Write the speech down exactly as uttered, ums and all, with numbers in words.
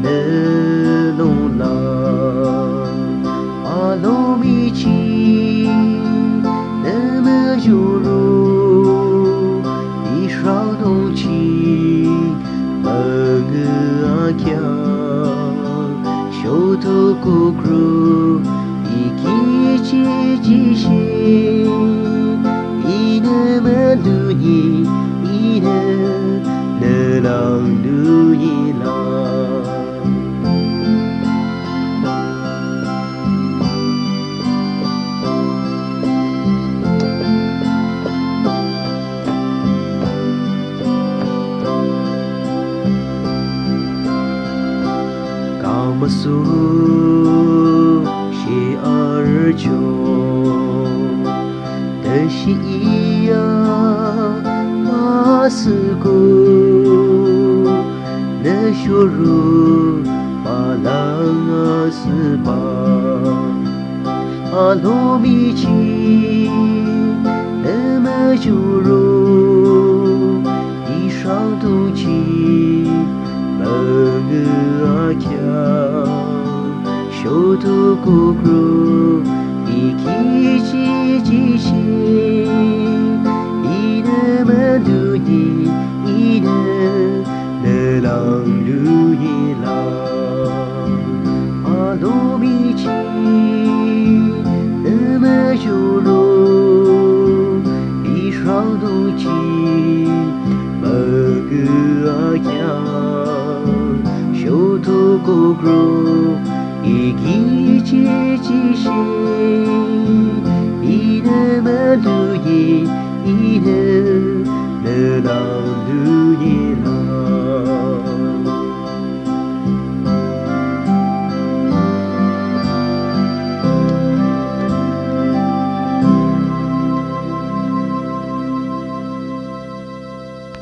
nü lung la. Alomi ching nü muzhoro, I sangdung ching müngüh akheah. Shoto kukru I kheak jihjihshih, inü mülu ni, inü nü lang lu ni la. Kamsung she arüchoh, tüshe I a masüko, nü shorubah lang asühbah. Alomi ching nü muzhoro, I sangdung ching müngüh akheah. Shoto kukru I kheak jihjihshih, inü mülu ni, inü nü lang lu ni la. Alomi ching nü muzhoro, I sangdung ching müngüh akheah. Shoto kukru I kheak jihjihshih, inü mülu ni, inü nü lang lu ni la.